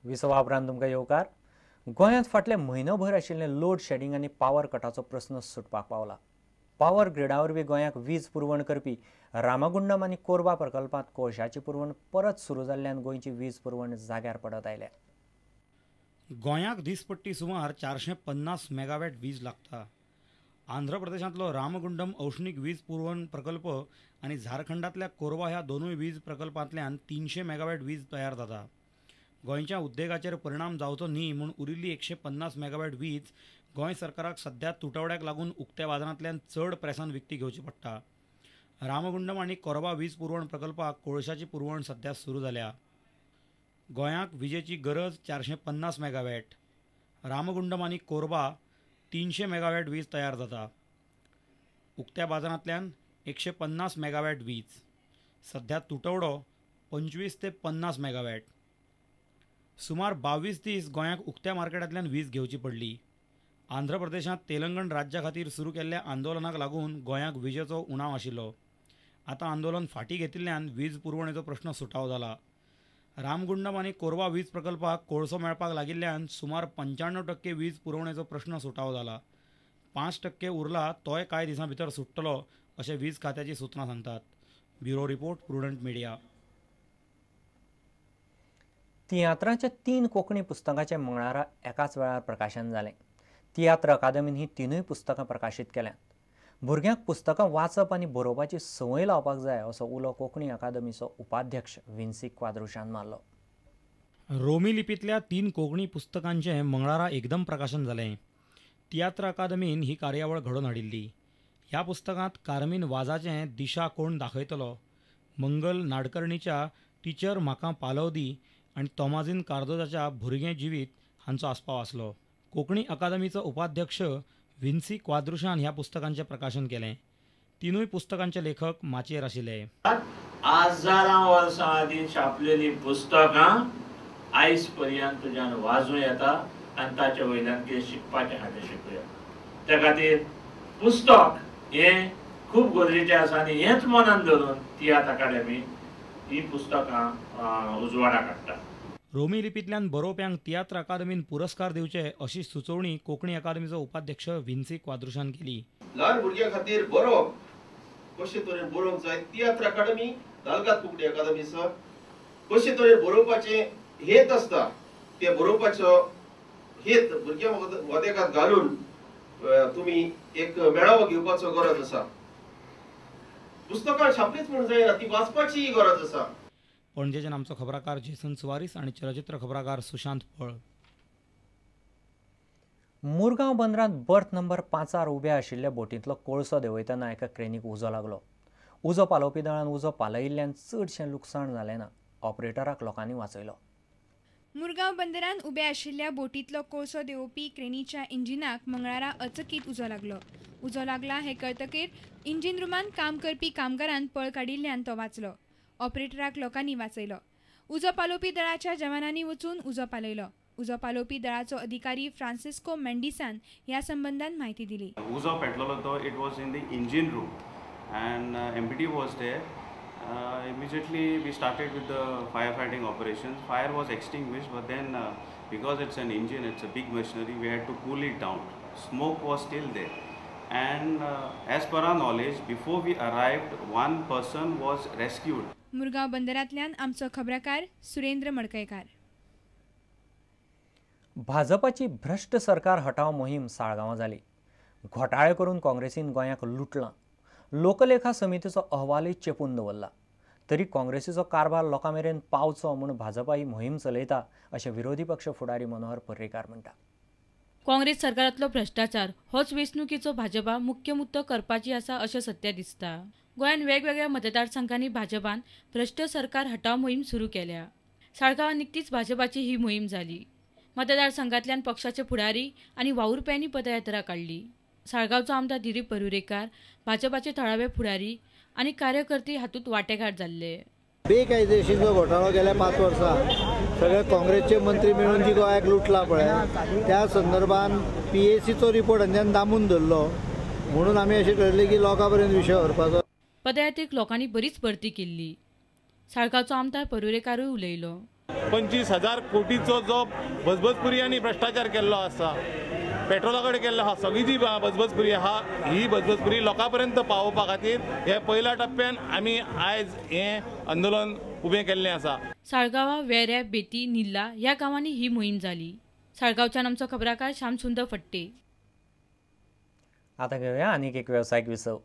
विसवा उपरांत तुमकां येवकार. गोंयांत फाटले म्हयनोभर आशिल्लें लोड शेडिंग आनी पावर कटाचो प्रस्न सुटपाक पावला. पावर ग्रिडा वरवीं गोंयाक वीज पुरवण करपी रामगुंडम आनी कोरबा प्रकल्पांत कोळशाची पुरवण परत सुरू जाल्ल्यान गोंयची वीज पुरवण जाग्यार पडत आयल्या. गोंयाक दिसपट्टी सुमार 450 मेगावॅट वीज लागता. आंध्र प्रदेशांतलो रामगुंडम औष्णिक वीज पुरवण प्रकल्प आनी झारखंडांतल्या कोरबा ह्या दोनूय वीज प्रकल्पांतल्यान 300 मेगावॅट वीज तयार जाता. गोंयच्या उद्देगाचेर परिणाम जावचो न्ही म्हूण उरिल्ली 150 मेगावॅट वीज गोंय सरकाराक सध्या तुटवड्याक लागून उक्त्या बाजारांतल्यान चड प्रेसान विकती घेवची पडटा. रामगुंडम आनी कोरबा वीज पुरवण प्रकल्पाक कोळशाची पुरवण सध्या सुरू जाल्या. गोंयाक विजेची गरज 450 मेगावॅट, रामगुंडम आनी कोरबा 300 मेगावॅट वीज तयार जाता. उक्त्या बाजारांतल्यान 150 मेगावॅट वीज, सध्या तुटवडो 25 ते 50 मेगावॅट. सुमार 22 दीस गोंयाक उक्त्या मार्केटांतल्यान वीज घेवची पडली. आंध्र प्रदेशांत तेलंगण राज्या खातीर सुरू केल्ल्या आंदोलनाक लागून गोंयाक विजेचो उणाव आशिल्लो. आतां आंदोलन फाटीं घेतिल्ल्यान वीज पुरवणेचो प्रश्न सुटावो जाला. रामगुंडम आनी कोरबा वीज प्रकल्पाक कोळसो मेळपाक लागिल्ल्यान सुमार 95% वीज पुरवणेचो प्रश्न सुटावो जाला. 5% उरला तोय कांय दिसां भितर सुट्टलो अशें वीज खात्याची सूत्रां सांगतात. Bureau report, Prudent Media. तियात्राच्या 3 कोंकणी पुस्तकांचें मंगळारा एकाच वेळार प्रकाशन जालें. तियात्र अकादमीन ही 3 पुस्तकां प्रकाशीत केल्यांत. भुरग्यांक पुस्तकां वाचप आनी बरोवपाची संवय लावपाक जाय असो उलो कोंकणी अकादमीचो उपाध्यक्ष विन्सी क्वाद्रुशान मारलो. रोमी लिपींतल्या 3 कोंकणी पुस्तकांचें मंगळारा एकदम प्रकाशन जालें. तियात्र अकादमीन ही कार्यावळ घडोवन हाडिल्ली. ह्या पुस्तकांत कार्मीन वाजाचें दिशा कोण दाखयतलो, मंगल नाडकर्णीच्या टिचर म्हाका पालव दी आनी तोमाझीन कार्दोजाच्या भुरगें जिवीत हांचो आस्पाव आसलो. कोंकणी अकादमीचो उपाध्यक्ष विन्सी क्वाद्रुशान ह्या पुस्तकांचें प्रकाशन केलें. 3 पुस्तकांचे लेखक माचयेर आशिल्ले. हजारां वर्सां आदीं छापलेलीं पुस्तकां आयज पर्यंत तुज्यान वाजूं येता आनी ताचे वयल्यान कितें शिकपाचें आहा तें शिकूया. त्या खातीर पुस्तक हें खूब गरजेचें आसा आनी हेंच मनान धरून तियात्र अकादमी ही पुस्तकां उजवाडाक हाडटा. रोमी लिपींतल्यान बरोवप्यांक तियात्र अकादमीन पुरस्कार दिवचे अशी सुचोवणी कोंकणी अकादमीचो उपाध्यक्ष विन्सी क्वाद्रुशान केली. ल्हान भुरग्यां खातीर बरोवप कशे तरेन बरोवंक जाय, तियात्र अकादमी दालगाद कोंकणी अकादमी सर कशे तरेन बरोवपाचें हेत आसता ते बरोवपाचो हेत भुरग्यां मदेकात घालून तुमी एक मेळावो घेवपाचो गरज आसा. पुस्तकां छापलीच म्हूण जायना, ती वाचपाचीय गरज आसा. पणजेच्यान आमचो खबराकार जेसन सुवारीस आनी चलचित्र खबराकार सुशांत पळ. मुरगांव बंदरांत बर्थ नंबर 5 उब्या आशिल्ल्या बोटींतलो कोळसो देंवयतना एका क्रेनीक उजो लागलो. उजो पालोवपी दळान उजो पालयिल्ल्यान चडशें लुकसाण जालें ना. ऑपरेटराक लोकांनी वाचयलो. मुरगांव बंदरांत उब्या आशिल्ल्या बोटींतलो कोळसो देंवोवपी क्रेनीच्या इंजिनाक मंगळारा अचकीत उजो लागलो. उजो लागला हें कळतकीर इंजिन रुमांत काम करपी कामगारान पळ काडिल्ल्यान तो वाचलो. ऑपरेटराक लोकांनी वाचयलो. उजो पालोवपी दळाच्या जवानांनी वचून उजो पालयलो. उजो पालोवपी दळाचो अधिकारी फ्रांसिस्को मेंडिसान ह्या संबंदान म्हायती दिली. उजो पेटलेलो तो it was in the engine room and MPT was there. Immediately we started with the fire fighting operation. Fire was extinguished, but then because it's an engine, it's a big machinery, we had to cool it down. Smoke was still there. And as per our knowledge, before we arrived, one person was rescued. Murgaon बंदरांतल्यान आमचो खबराकार सुरेंद्र मडकयकार. भाजपाची भ्रश्ट सरकार हटाव मोहीम साळगांवां जाली. घोटाळे करून काँग्रेसीन गोंयाक लुटलां. लोकलेखा समितीचो अहवालय चेपून दवरला. तरी काँग्रेसीचो कारभार लोकां मेरेन पावचो म्हूण भाजपा ही मोहीम चलयता अशें विरोधी पक्ष फुडारी मनोहर पर्रीकार म्हणटा. काँग्रेस सरकारांतलो भ्रश्टाचार होच वेंचणुकीचो भाजपा मुख्य मुद्दो करपाची आसा अशें सत्या दिसता. गोंयांत वेगवेगळ्या मतदारसंघांनी भाजपान भ्रश्ट सरकार हटाव मोहीम सुरू केल्या. साळगांवां निकतीच भाजपाची ही मोहीम जाली. मतदारसंघांतल्यान पक्षाचे फुडारी आनी वावुरप्यांनी पदयात्रा काडली. साळगांवचो आमदार दिलीप परुरेकार, भाजपाचे थळावे फुडारी आनी कार्यकर्ते हातूंत वांटेकार जाल्ले. बेकायदेशीर जो घोटाळो गेल्या 5 वर्सां सगळे काँग्रेसचे मंत्री मेळून जी गोंयाक लुटला पळय त्या संदर्भान पीएसीचो रिपोर्ट हांच्यान दामून धरलो म्हणून आमी अशें ठरयलें की लोकां पर्यंत विशय व्हरपाचो. पदयात्रेक लोकांनी बरीच भरती केल्ली. साळगांवचो आमदार परुरेकारूय उलयलो. 25,000 कोटीचो जो बजबजपुरी आनी भ्रश्टाचार केल्लो आसा, पेट्रोला कडेन केल्लो आहा, सगळी जी बजबजपुरी आहा ही बजबजपुरी लोकां पर्यंत पावोवपा खातीर हे पयल्या टप्प्यान आमी आयज हें आंदोलन उबें केल्लें आसा. साळगांवा, वेऱ्या, बेती, निल्ला ह्या गांवांनी ही मोहीम जाली. साळगांवच्यान आमचो खबराकार श्यामसुंदर फट्टे. आतां घेवया आनीक एक वेवसायीक विसव.